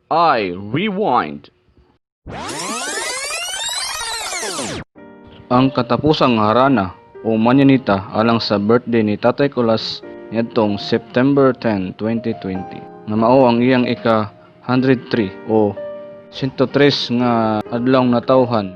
I rewind. Ang katapusang harana o manyanita alang sa birthday ni Tatay Kulas niadtong September 10, 2020 nga mao ang iyang ika 103 o 103 nga adlaw natawhan.